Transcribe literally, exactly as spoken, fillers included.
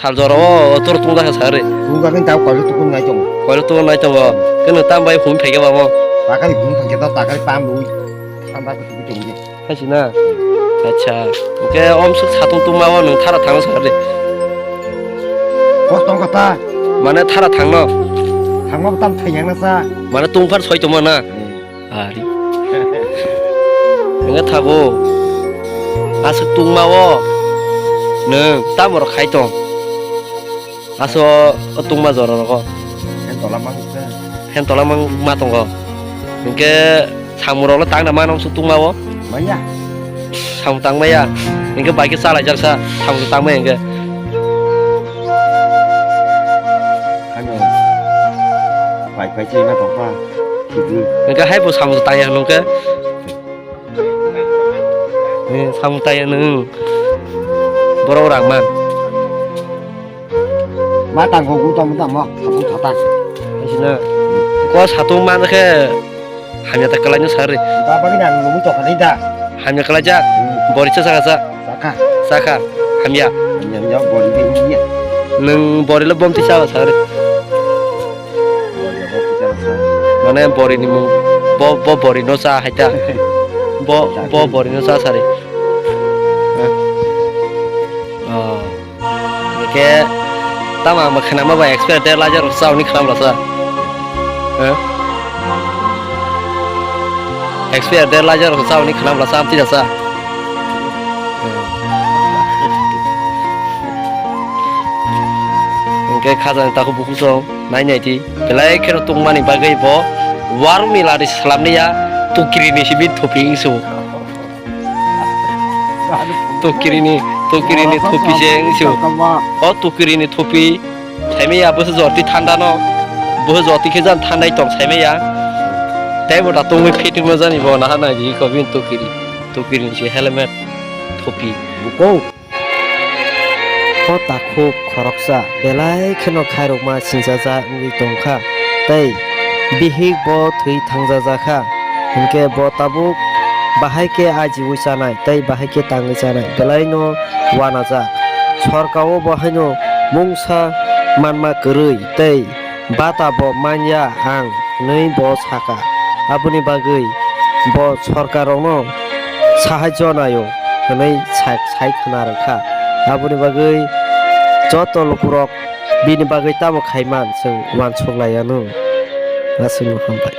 Sal jora o tor tungjakha sari. Tungjakha ta koilo tukun nai tongo. Koilo tukun nai tongo. Keno tam bai hum phaikhe babo. Takari hum phaikhe ta takari pam rui. Thanda ko tukun tongo. Haisina. Acha. Oke om suk satung tungma o nung thara thangno sari. Kos tong kata. Mane thara thangno. Thangma tam thayang na sa. Mane tungphar soi tongma na. Ari. Wngkha thago. Aswk tungma o. Nwng tamo rok khai tong. Aso o tungma jora rogo. Phen tola mang kha. Phen tola mang ma tongo. Hinkhe samung rok le tangna mano suk tungma o. Manya. Samung tangmaya. Hinkhe bai khe chalaijak sa. Samung tangmaya hinkhe. Ano. Pai pai chai ma tong pa. Hinkhe hai bo samung tangya hwnung khe. Eh, samung tangya nung. Borok rang man. Ma tang ko gu tong tamo. Samung thata. Sina. Ko satung man khe hamya ta kalai no sari. Ba ba ni ang nung to kani da. Hamya kalai ja. Hmm. Bori cha saka sa. Saka. Saka. Hamya. Hamya hamya bori de ni. Nung bori lo bom ti sa sari. Mane bori ni mung bo, bo bori no cha hai ta. Bo, bo bori no cha sari. Oh. Ke tama ma khana ma ba expert de lajar sa uni khana la sa. Expert de lajar sa uni khana la sa amti da sa. Hingke khajani takhuk bukhuk song nai nai di. Belai kheno tongmani bagwi bo warung ni lari slam liya, tukiri ni simi thupi wngsu. Tukiri ni, tukiri ni thupi se wngsu. O tukiri ni thupi saimaya bwswk jorti thanda no, bwswk jorti khe jan thandai tong saimaya. Tei bo da tongwi fitting no jani bo naha nai di ko bin tukiri, tukiri ni se helmet thupi. Buko. O takhuk khoroksa belai kheno khairokma sinchajak wngwi tongkha, tei bihik bo thwi thangjajakha, hinkhe bo tabuk bahai khe ajiui chanai tei bahai khe tangwi chanai belaino uanajak. Sorkao bo haino mungsa manma kwrwi tei bata bo manya ang hwnwi bo saka. Aboni bagwi bo sorkarrokno sahajyo naio hwnwi sai, sai khna rwkha. Aboni bagwi joto lukurok bini bagwi tamo khaiman chwng uansuk laianw. Aswkno hambai.